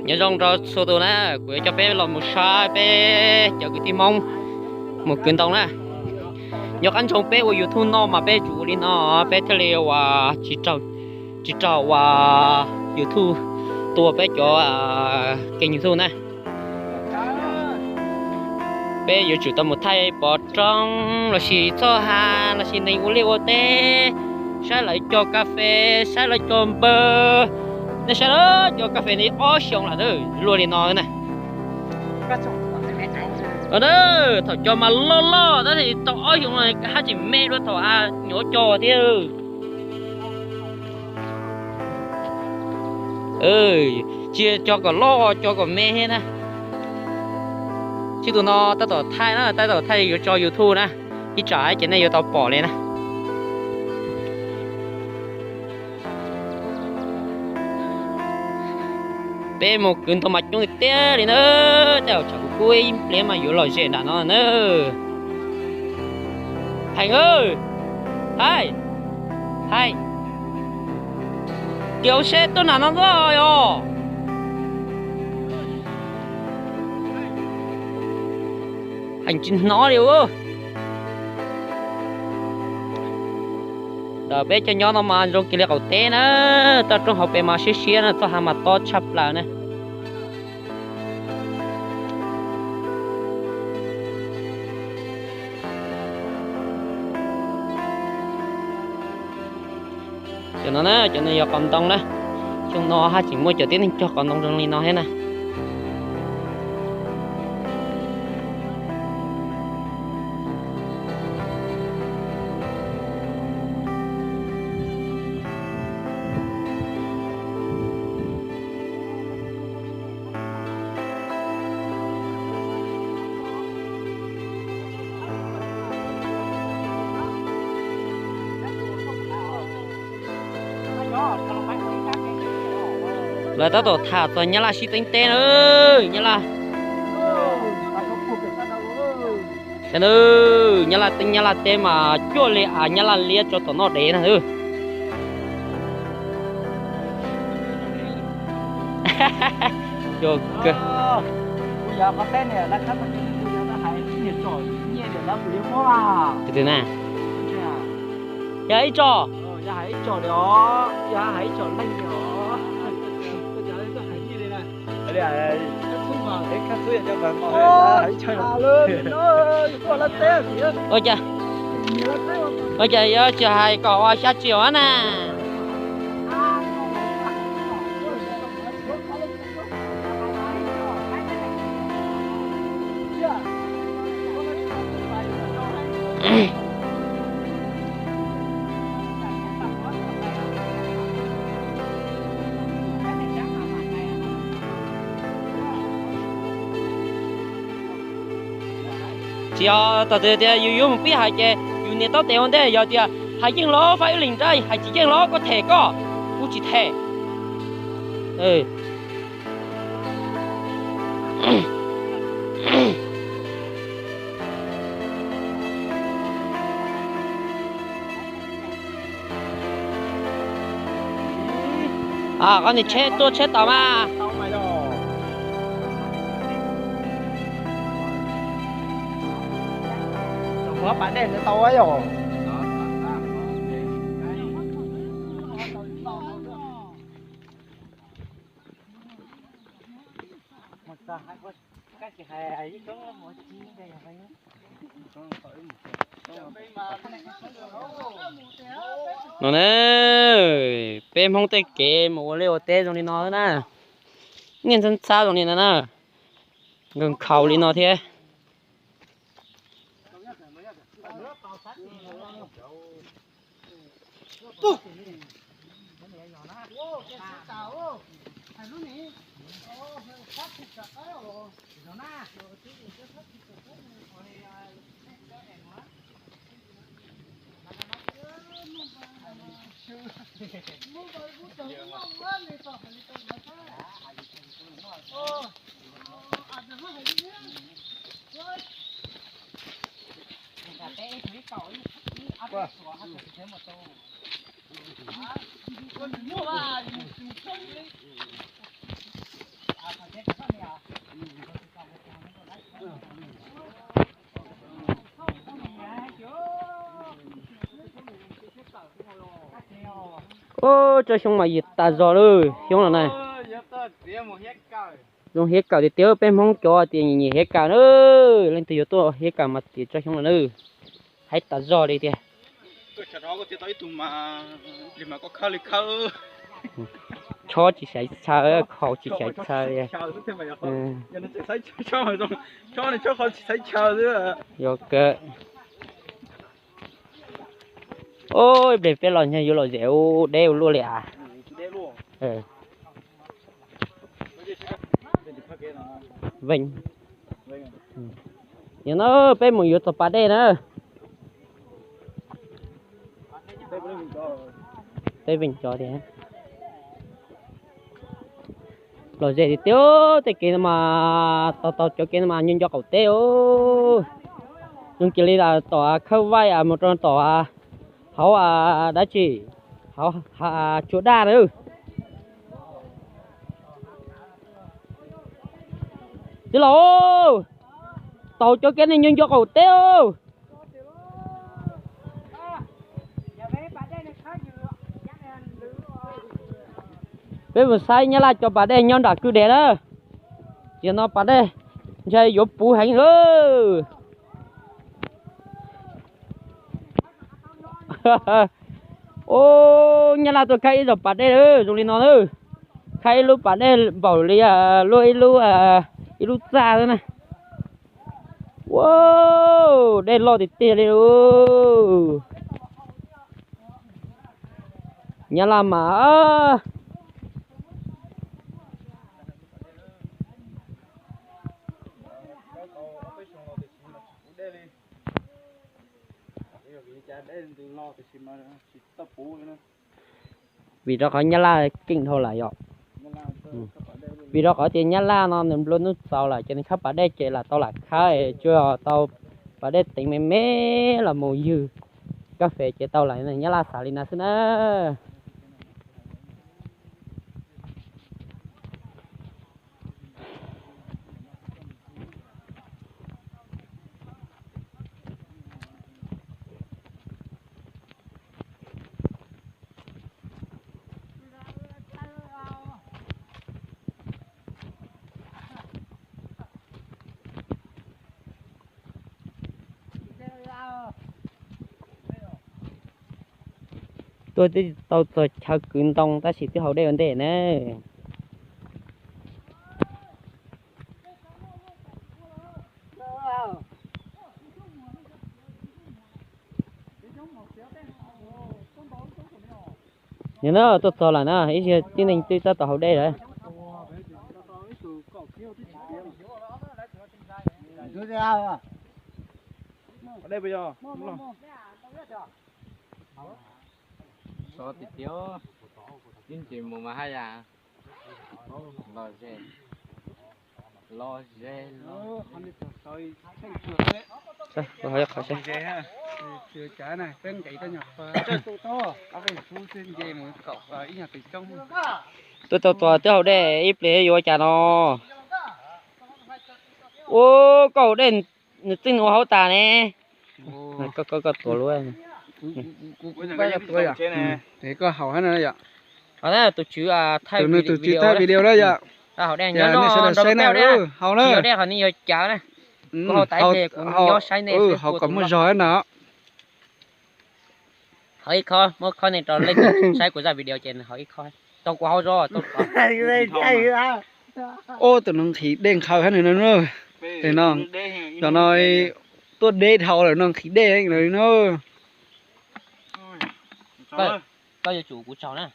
Nyob zoo rau txhua tus na, kuv yuav coj peb los mus saib peb cov kwv tij Hmoob mus kwv ntoo na. Nyob qab ntsoo peb ua YouTube no mas peb tsuas ua li no, peb thiaj li uas tsis raug, tsis raug uas YouTube tua peb cov keeb YouTube na. Peb yuav tsum tau mus thaij pov roob lossis txoj hav lossis neeg ua liaj ua teb, saib lawv cog kas fes, saib lawv cog npawg. Nej saib lawv cog kas fes ne ob xyoos lawm, luaj li no na. Thaum cog mas loj loj tab sis tau ob xyoos haj tseem me dua thaum nyuam qhuav cog thiab. Tsis cog kom loj, cog kom me thiab na. Tsib tus no tab tom thaij na, tab tom thaij yuav tso YouTube na, ib tsam ces nej yuav tau pom li na. Peb mus kwv ntoo mas coob tiag tiag li na, tej zaum tsam kuv kub ib pliag mas yuav lom zem nram no na. Heev, hais, hais, kiag hauv seb tuaj nram no ntag os. Heev tsis hnov li. Ntawm peb cov nyob no mas zoo kiag li qaum teb na, toj roob hauv pes mas siab siab na, txoj hav mas tob tshaj plaws na. Cov no na, cov no yog qos ntoo na. Xyoo no haj tseem muaj cov tib neeg cog qos ntoo zoo li no thiab na. Lawv tab tom tham txog Nyab Laj sib teeb teb na, Nyab Laj. Nyab Laj teeb Nyab Laj teb mas cuaj li av Nyab Laj liab tso tom noj dev na. Yog ib tso. Ua cas, ua cas yuav tsis hais kom ua xya triệu na. Tsis yog, thaum twg tias yus yuav mus pib hais ces yus nias taub tes ua ntej, yog tias hais yeej los faib wb leeg nrab, hais tsis yeej los koj them koj, kuv tsis them. Koj niam tsheb tuaj tsheb tod mas. No na, peb Hmoob tej kev mus ua liaj ua teb zoo li no na. Niaj ntxhab ntxhab zoo li no na, nkhaus nkhaus li no thiab. Tsob xyoob mas yig tas zog lawm xyoob no na. Zoo hiab kawm tiag tiag, peb Hmoob cov tias nyiam hiab kawm na. Leej twg yuav tuaj hiab kawm mas tias tsob xyoob no na. Haib tas zog li tiag. Chob tsis xaiv txhaw, khaus tsis xaiv txhaw. Yog kawg. Ib pliag peb los ntshe yuav lom zem ua deb ua luaj li as. Yog no peb mus yuav txog pas dej na. Peb veej cov tiag. Lom zem tiag tiag, tej kev no mas tau tau cov kev no mas nco nco qaum teb os. Zoo kiag li tom Khawb Vaij mus rau tom hauv dab tsi, hauv Tsua Daj na. Txiv laus, tau cov kev no nco nco qaum teb os. Peb mus saib Nyab Laj cov pas dej nyob nram kwj deg na. Tiam no pas dej ntshe yuav puv heev lawm. Ub, Nyab Laj tuaj khawb ib zaug pas dej lawm, zoo li no na. Khawb ib lub pas dej npaum li luaj ib lub, ib lub txaj xwb na. Ua, dej loj tiag tiag li lauj. Nyab Laj mas Vim rau qhov Nyab Laj keej dhau lawm yom. Vim rau qhov tias Nyab Laj no nws nplua nuj txaus lawm ces nws khawb pas dej ces lam tau lam khawb, tsuas yog tau pas dej teev me me los mus ywg kas fes ces tau lawm, Nyab Laj xav li no xwb na. Tuaj twb tau txog chaw kwv ntoo tab sis twb haus dej ua ntej na. Yog na, tuaj txog lawm na, ib txhia tib neeg twb tab tom haus dej lawm. Sov tiag tiag, ib ntsis mus mas haj yam los ze, los ze, los ze. Tuaj tau tua twb haus dej ib pliag yuav ua cas no. Ua, koj haus dej nws txij nws ua hauv tas ne. Koj, koj tuav lub. Koj haus hab no yom. Tus tswv thaij video na yom. Haus dej nyob nej sawv daws saib na, haus na. Haus kom muaj zog na. Haus ib khob, muab khob no rau leej twg saib kuv zaj video ces nws haus ib khob. Tau kuv haus zog. Ub, tus no nqhis dej nqhaws hab nws no. Cov no tuaj deb dhau lawm no, nqhis dej lawm no. Koj yuav tsum kuv tsaug na.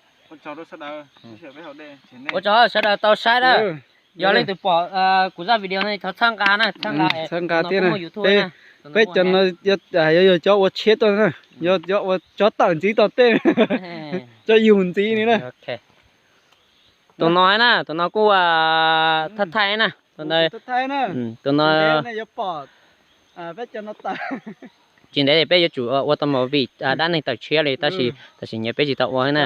Ua tsaug sawv daws tau saib na. Yog leej twg pom kuv zaj video no thov txhawb nqa na, txhawb nqa tiag na. Peb cov no yog cov ua tshiab tuaj na, yog cov ua tsob tawm ntxiv tau tej, tsob yug ntxiv ni na. Tus no na, tus no kuj thaij thaij na. Tus no tsis ntev peb yuav tsum ua tau movie dab neeg tawm tshiab li tab sis tam sim no peb tsis tau ua na.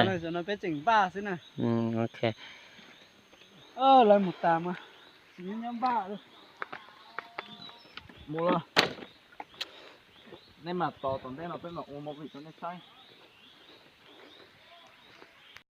Nej mas tos tom ntej no peb mam ua movie rau nej saib.